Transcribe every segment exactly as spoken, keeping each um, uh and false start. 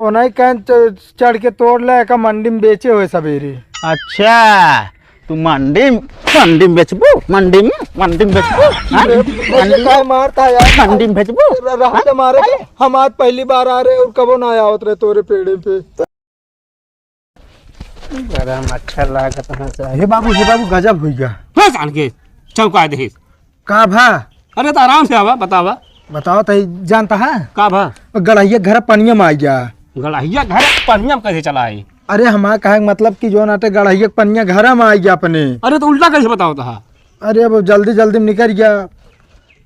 ओनही कहेन च-, चढ़ के तोड़ ले, एका मंडी में बेचे होए सबेरे। अच्छा, तू मंडी में, मंडी में बेचबू? मंडी में, मंडी में बेचबू? हाँ? अरे, भैया, मंडी में? काहे मारता यार? मंडी में बेचबू? र-, रहते हाँ? मारे, हम आज पहली बार आ रहे और कबो ना आवत रहे तोरे पेड़े पे। गरम अच्छा लागत है। हे बाबू, हे बाबू, गजब होइ गया। बस आन के चौंका दे। का भा? अरे तो आराम से आवा, बतावा। बताओ तो, जानता है? का भा? गड़हिया घर पनिया में आ गया। गड़हिया घर पनिया में कैसे चला आई? अरे हमारा कहे के मतलब कि जौन आटे गड़हिया के पनिया घर में आ गया अपने। अरे तो उल्टा कैसे बताओ तो? अरे अब जल्दी जल्दी में निकल गया।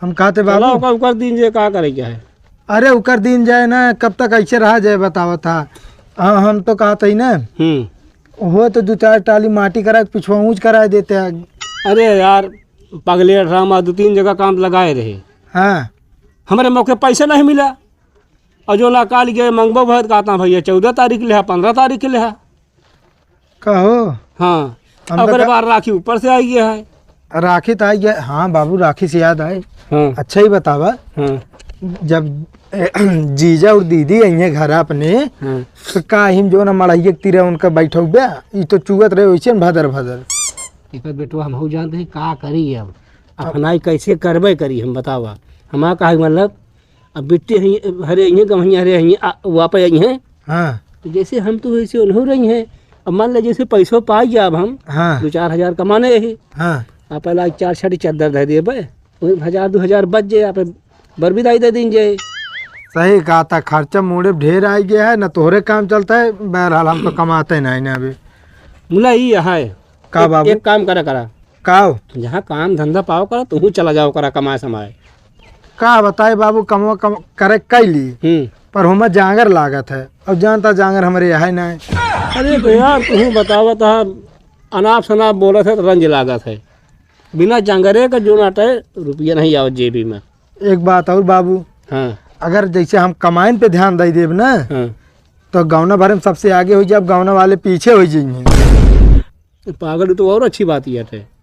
हम कहते चलो, बाबू। ओकर, ओकर दिन जे का करे के है? अरे ओकर दिन जाए ना, कब तक ऐसे रहा जाए बतावत था। हाँ, हम तो कहत ही ना। हम्म। हो तो दो चार टाली माटी करा के पिछवा ऊँच करा देते हैं। अरे यार, पगले रामा दो तीन जगह काम लगाए रहे। हाँ। हमरे मौके पैसे नहीं मिला। और जो ना काल गए मंगबो भर कहता भैया चौदह तारीख ले है, पन्द्रह तारीख ले है। कहो। हाँ। हम तो ओकरे का- बाद राखी ऊपर से आई है। राखी तो आई है। हाँ बाबू, राखी से याद आए। हाँ। अच्छा ही बतावा। हाँ। जब, ए, जीजा और दीदी अइहे घर अपने, हाँ। तो का हिम जो ना मड़ैया के तीरे उनका बैठौबे, ई तो चुगत रहे वैसे न भदर भदर। एकर बेटवा हमहू जानते हैं का करी अब। अपनाई कैसे करबे करी हम बतावा। हमारा कहे के मतलब अब बिट्टी हई, हरे अइहे, गवहिया हरे अइहे, आ, वापस अइहे। हाँ। तो जैसे हम तो वैसे उन्हों रही हैं। अब मान ले जैसे पैसों पाई जाब हम, हाँ। दो चार हजार कमाने यही। हाँ। आ पहला एक चार छठी चद्दर दे देबे, वही हजार दो हजार बच जाए, आप बरबिदाई दे दीन जाए। सही कहा था, खर्चा मुड़े ढेर आ गया है, ना तोहरे काम चलता है, बहरहाल हम तो कमाते नहीं ना अभी। मुला ई है। का एक, बाबू? एक काम करा करा। काव? जहाँ काम धंधा पाओ करा, तू चला जाओ करा कमाए समाए। का बताए बाबू, कमवा कम करे कैली, हम्म। पर हमें जांगर लागत है, और जानता जांगर हमरे यहाँ ना है। अरे तो यार, तू बतावत है, अनाप शनाप बोलत है तो रंज लागत है। बिना जांगरे का जो नाटे रुपया नहीं आवत जेबी में। एक बात और बाबू, हाँ। अगर जैसे हम कमाइन पे ध्यान दे देब ना, हाँ। तो गौना भरे में सबसे आगे हो जाए, गौना वाले पीछे हो जाएंगे। पागल, तो और अच्छी बात ये है।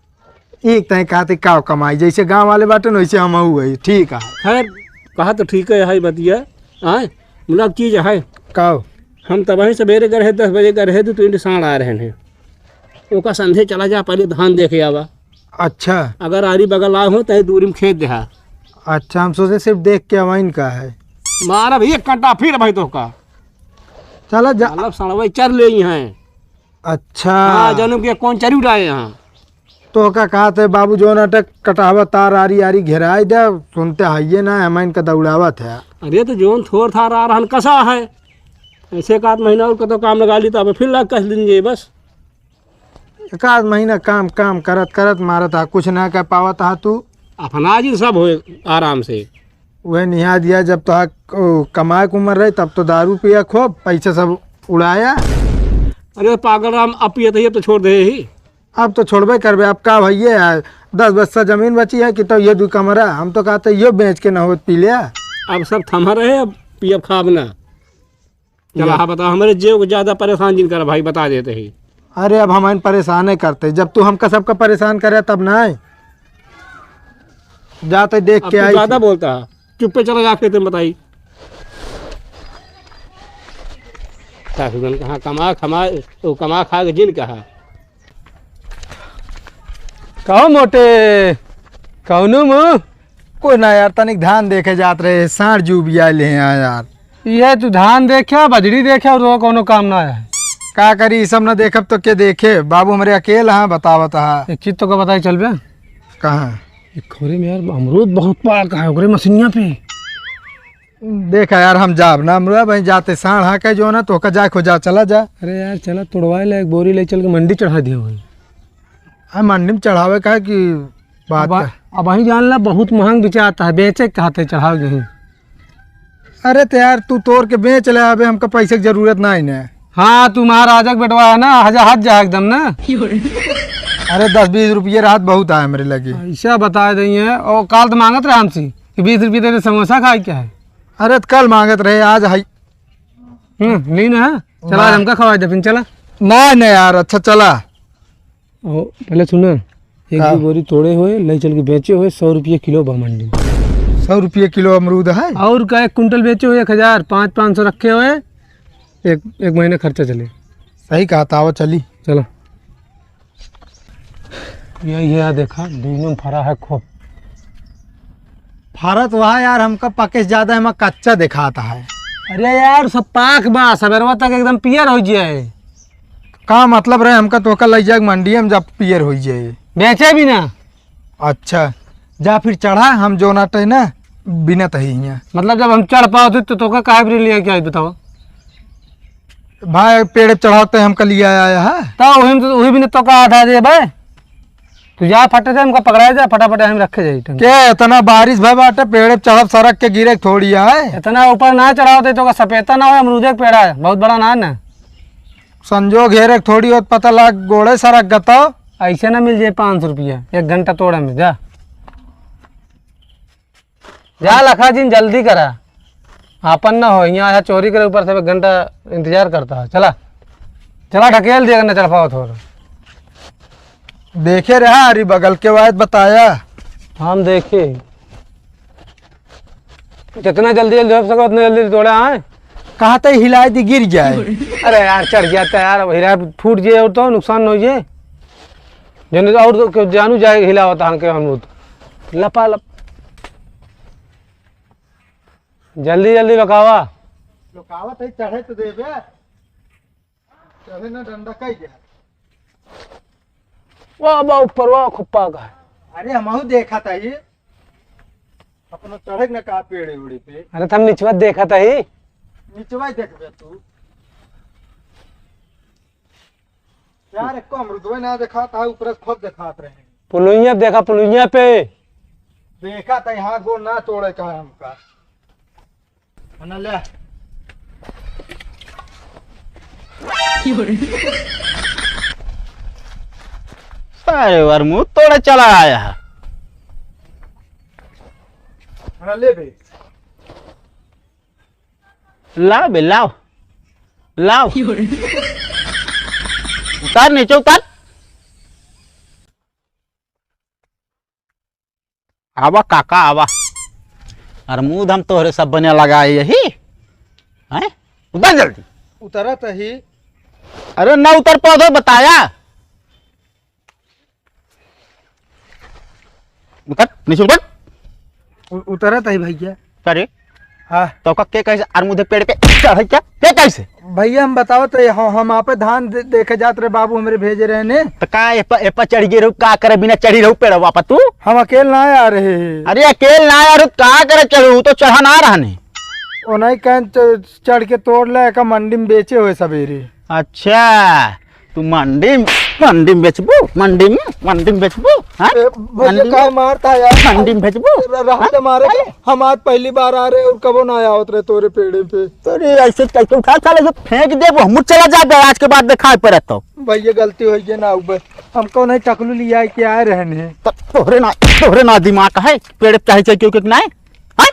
एक तय कहते का कमाई, जैसे गांव वाले बाटे न, वैसे हम हुए, ठीक है। खैर, कहा तो ठीक है, है बतिया। आए, मुला चीज है। काव? हम तबही सवेरे गए रहे, दस बजे गए रहे, तो तीन साढ़ आ रहे हैं। ओका संधे चला जा, पहले धान देखे आवा। अच्छा। अगर आरी बगल आए हो, तो दूरी में खेत देहा। अच्छा, हम सोचे सिर्फ देख के आवाइन का है। मारा भी एक कंटा फिर भाई तो का। चला जा। मतलब सड़वे चर ले ही हैं। अच्छा। हाँ, जनम के कौन चरी उठाए यहाँ? तो का कहत है बाबू, जोन अटक कटावा तार आरी आरी घेराई दे, सुनते हइये ना, हम इनका दौड़ावत है। अरे तो जोन थोर थार आ रहन कसा है, ऐसे एक आध महीना और कतो काम लगा ली तो अब फिर लाग कस दिन जे बस। एक आध महीना काम काम करत करत मारत हा, कुछ ना कर पावत हा तू। अपना जी सब होए आराम से। वह निहा दिया जब तो हा, ओ, कमाए के उम्र रहे तब तो दारू पिया खूब, पैसा सब उड़ाया। अरे पागल राम, अब पियत ही, अब तो छोड़ दे ही। अब तो छोड़बे करबे, अब का भइये है, दस बस्सा जमीन बची है कि तो ये दो कमरा, हम तो कहते यो बेच के ना होत पी लिया। अब सब थमा रहे, अब पियब खाब ना। चला, या। हाँ, बता, हमरे जेब को ज्यादा परेशान जिन कर भाई, बता देते ही। अरे, अब हम परेशान ही करते, जब तू हमका सबका परेशान करे तब ना। जाते देख अब के तू आई ज्यादा थी। बोलता है, चुप्पे चला जा खेते में बताई। सासुरन कहाँ कमा खमा, तो कमा खा के जिन कहा। कहो मोटे, कौनो मुँह? कोई ना यार, तनिक धान देखे जात रहे, साँढ़ जू भी आइल है यहाँ यार। ये तू धान देखे, बजरी देखे और वो कौनो काम ना है। का करी, ई सब ना देखब तो के देखे? बाबू हमरे अकेल हाँ, बतावत हा। एक चीज तो का बताई चल बे। कहाँ? एक खोरे में यार अमरूद बहुत पाक है, ओकरे मसिनिया पे। देखा यार, हम जाब ना, हमरा भाई जाते साँढ़ हाँके जो ना, तो का जाए खो जा, चला जा। अरे यार, चला तोड़वाए ले, एक बोरी ले चल के मंडी चढ़ा दिया भाई। हाँ, मंडी में चढ़ावे का है कि बात अब, है। अब वही जान ला, बहुत महंग बिचाता है, बेचे के कहते चढ़ावे के ही। अरे तो यार, तू तोड़ के बेच ले, अबे हमका पैसे की जरूरत ना है ना। हाँ, तू महाराजा के बेटवा है ना, हजा हज जा एकदम ना। अरे दस बीस रुपये रात बहुत आए मेरे लगे। ऐसा बता देंगे, और काल तो मांगत रहे हमसे कि बीस रुपये दे दे, समोसा खाए क्या है। अरे, त कल मांगत रहे, आज है। हम्म, लीन है। चला, आज ना। हमका खवाई दे, फिन चला। ना, ना यार, अच्छा चला। ओ, पहले सुन, एक का? दो बोरी तोड़े हुए, ले चल के बेचे हुए, सौ रुपये किलो बा मंडी में। सौ रुपये किलो अमरूद है? और का, एक कुंटल बेचे हुए, एक हजार, पाँच, पाँच सौ रखे हुए, एक, एक महीना खर्चा चली। सही कहा था, आवा चली। चलो। ये, ये देखा, बीजों में फरा है खूब। फरा तो है यार, हमका पके से ज्यादा हमें कच्चा देखाता है। अरे यार, सब पाक बा, सबेरवा तक एकदम पियर होइ जाए। का मतलब रहे हमका तोहका लइ जाए मंडी में जब पियर होइ जाए? बेचे भी ना। अच्छा, जा फिर चढ़ा, हम जो ना टहना बिना तही हियाँ। मतलब जब हम चढ़ पावत ही तो तोहका काहे भी लिया क्या बताओ? भाई पेड़ चढ़ाते हमका लिया आया है। तो वही में तो, वही भी तो का आधा दे भाई। तू जा फटे से हमका पकड़ाए जा, फटाफट हम रखे जाई टंग। के इतना बारिश भय बाटे, पेड़ चढ़ब सरक के गिरे थोड़ी है। इतना ऊपर ना चढ़ावते तो का सपेता ना हो, अमरूदे के पेड़ा है, बहुत बड़ा ना है ना। संजोग हेरे के थोड़ी होत पता लाग गोड़े सरक गताओ। ऐसे ना मिल जाए पाँच सौ रुपया एक घंटा तोड़े में, जा। जा लखा जी, जल्दी करा, आपन ना हो, यहाँ, यहाँ चोरी करे ऊपर से एक घंटा इंतजार करता है। चला, चला ढकेल दिया, ना चढ़ पाओ थोड़ा। देखे रहा, अरे बगल के वायद बताया। हम देखे, जितना जल्दी जल्दी हो सके उतना जल्दी तोड़ा है। कहाँ तक हिलाए दी, गिर जाए। अरे यार, चढ़ गया था यार, हिला फूट जाए और तो नुकसान हो जाए। जने और तो क्यों जानू जाए हिलावत हन के हम लोग। लपा लप। जल्दी जल्दी लुकावा। लुकावत है, चढ़े तो देबे। चढ़े ना डंडा कई दे। वाह, बा ऊपर, वाह, खुप्पा का है। अरे, हमहू देखा था ये। अपना चढ़े न का पेड़े उड़े पे। अरे, तुम निचवा देखा था ही। निचवा ही देखबे तू। यार, एको अमरुदवे ना देखात है, ऊपर से खुद देखात रहे। पुलुइया देखा, पुलुइया पे। देखा था, यहाँ गोड़ ना तोड़े का है हमका। है ना, ले। अरे, अमरूद तोड़े चला आया है। है ना, ले बे। लाओ बे, लाओ, लाओ। उतार नीचे, उतार। आवा काका, आवा। अमरूद हम तोहरे सब बने लगाए यही। हैं? उतर जल्दी। उतरत ही। अरे ना उतर पाओ तो बताया। उतर, नीचे उतर। उ-, उतरत ही भैया। का रे? हाँ। तो का के कैसे अमरूद पेड़ पे चढ़े क्या? के कैसे? भैया हम बताओ तो ये ह-, हम आपे धान दे-, देखे जात रहे, बाबू हमरे भेजे रहे ने। तो का एपा, एपा चढ़ गए रहू, का करे बिना चढ़ी रहू पेड़वा पर तू? हम अकेल ना आ रहे हैं। अरे अकेल ना आ रहू, का करे चढ़ू, तो चढ़ा ना रहने। ओ नहीं कहन च-, चढ़ के तोड़ ले, एका मंडी में बेचे हुए सवेरे। अच्छा, तू मंडी, मंडी में बेचबू? मंडी में, मंडी में बेचबू? हाँ? ए, भैया, मंडी में? काहे मारता यार? मंडी में बेचबू? र-, रहते हाँ? मारे अरे! हम आज पहली बार आ रहे और कबो ना आवत रहे तोरे पेड़े पे। अरे, ऐसे कैसे उठा, साले से फेंक देबो, हम चला जाबे, आज के बाद देखाई पड़त तो। भैया, गलती हो गई ना, ऊपर हमको नहीं टकलू लिया के आए रहने। त-, तोहरे ना, तोहरे ना दिमाग है, पेड़ पे चाहे, चाहे क्यों, क्यों नहीं? हाँ?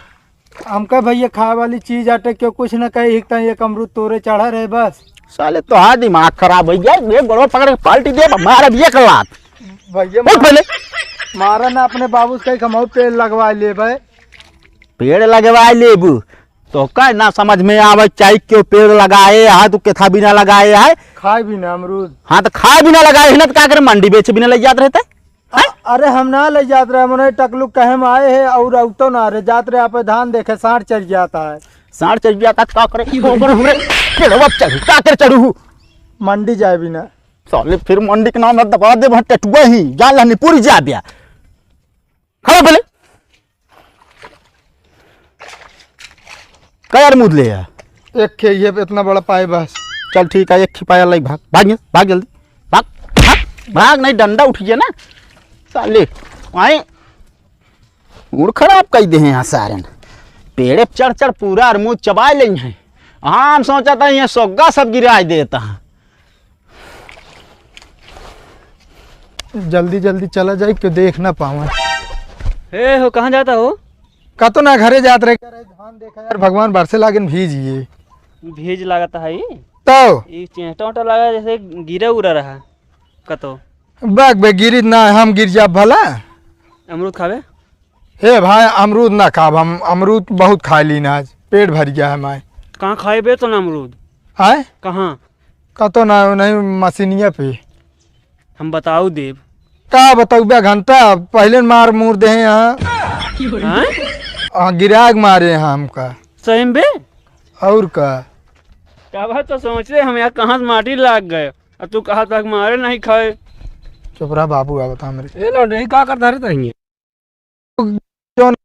हमका भैया खाए वाली चीज आटे, क्यों कुछ न कहे, एक ताई एक अमरूद तोरे चढ़ा रहे बस। साले तोहार दिमाग खराब हो गया, ये गोड़वा पकड़ के पाल्टी दे, मार अब ये कलात। भैया उठ पहले। मारा ना, अपने बाबू से कही हम और पेड़ लगवा ले भाई। पेड़ लगवा लेबू तो का ना समझ में आवे, चाहे क्यों पेड़ लगाए है, तू केथा बिना लगाए है। खाए बिना अमरूद। हाँ तो खाए बिना लगाए है ना, तो का करे मंडी बेच बिना ले जात रहते? अ-, अरे हम ना ले जात रहे, मने टकलू कहे में आए है और अउतो ना रहे, जात रहे आप धान देखे, साँड़ चर जाता है। साँड़ चर जाता का करे? ओकर हमरे पेड़वा चढ़ू, का करे चढ़ू? मंडी जाए बिना। साले फिर मंडी के नाम दबा दे, वहाँ टटुआ ही, जा लहनी पूरी जा दिया। खड़ा पहले। कै अमरूद ले आ? एक खे, ये इतना बड़ा पाए बस। चल ठीक है, एक खे पाया लाई, भाग, भाग, भाग जल्दी, भाग, भाग, भाग, नहीं डंडा उठ गया ना, साले, आए, मूड खराब कर दे हैं यहाँ सारे ने। पेड़े पे चढ़ चढ़ पूरा अमरूद चबाए ले हैं। हाँ, हम सोचा था यहाँ सोग्गा सब गिराए देता है। जल्दी जल्दी चला जाए, क्यों देख ना पावे। ए हो, कहाँ जाता हो? कतो ना, घरे जात रहे। धान देखा यार, भगवान बरसे लागिन, भीज ये। भीज लागत है ई? तो? ई चेहटा उहटा लगा जैसे गिरा उरा रहा कतो। बक बे, गिरित ना, हम गिर जाब भला। अमरूद खाबे? हे भाई, अमरूद ना खाब हम, अमरूद बहुत खाए लीन आज, पेट भर गया है माय। कहाँ खाए बे तो ना अमरूद? आए? कहाँ? कतो ना, नहीं, मशीनिया पे। हम बताऊ देब। का बताऊ बे घंटा? पहिले मार मूर देहे यहाँ। हाँ? हाँ, गिराग मारे यहाँ हमका। सही में बे? और का? का बात तो सोच रहे हम यहाँ कहाँ से माटी लाग गए, और तू कहा तक मारे नहीं खाए। चुप रहा बाबू, आवत हमरे। ए लौंडे, ई का करता रे तहिए? जौन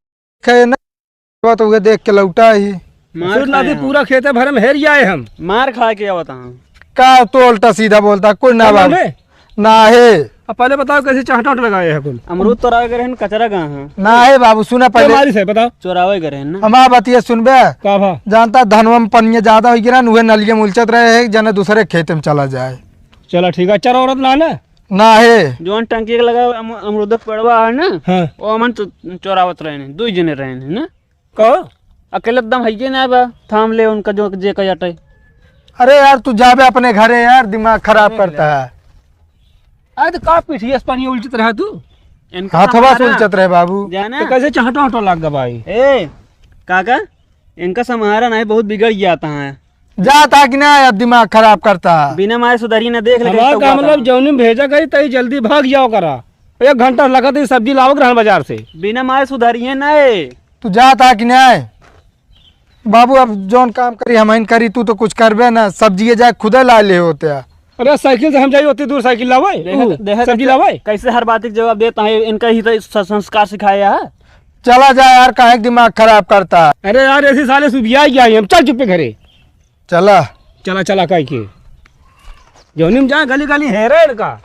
खाए ना, तो उहे देख के लौटा ही। मार सुन ना खाए दी, हम। पूरा खेते भरे में हेर आए हम। मार खा के आवत हम। का तो उल्टा सीधा बोलता, कोई ना का बाबू। नाम है? ना है। अब पहले बताओ कैसे चाहटा उट लगाए हैं कुल? अमरूद तोड़ावे गए रहन, कचरा गा हैं। ना है बाबू, सुना पहले। मारी से बताओ। चोरावे गए रहन ना। हमार बतिया सुनबे। का भा? जानता धनवा में पनिया ज्यादा हो गिरा, उहे नलिया में उलचत रहे है, जने दूसरे खेत में चला जाए। चला ठीक है, चरा औरत ना ना? ना है। जौन टंकी के लगा अम-, अमरूद के पेड़वा है ना, हाँ। वो हमन चो-, चोरावत रहे हैं, दो जने रहे हैं ना। कहो? अकेले एकदम हइये ना बा, थाम ले उनका जो जे का जटे। अरे यार, तू जाबे अपने घरे यार, दिमाग खराब करता है। अरे तो का पीठिया से पानी उलचत रहा तू? इनका हाथवा से हमारा उलचत रहे बाबू। जाना? तो कैसे चहटो हटो लाग गवा भाई? ए, काका, इनका समारा नहीं, बहुत बिगड़ गया था है। जाता कि ना, अब दिमाग खराब करता। बिना मारे सुधरिए ना, देख ले हमार कहीं का तो मतलब, हुआ था। जौनी में भेजा गई तई जल्दी भाग जाओ करा। एक घंटा लगत ही सब्जी लावक रहन बाजार से। बिना मारे सुधरिए ना ए। तू जाता कि ना? बाबू, अब जौन काम करी, हमहिन करी, तू तो कुछ करबे ना, सब्जी जाए खुदे ला ले होते हैं। अरे, साइकिल से हम जाई, ओती दूर साइकिल लावे? देखे ऊ, तो, देखे सब्जी कैसे, लावे? कैसे हर बात के जवाब देता है, इनका ही तो स-, संस्कार सिखाया है। चला जा यार, काहे के दिमाग खराब करता है? अरे यार, ऐसे साले सुबिया गया ही हम, चल चुप्पे घरे। चला। चला, चला, काहे के? जौनी में जाए, गली गली हेरे इनका।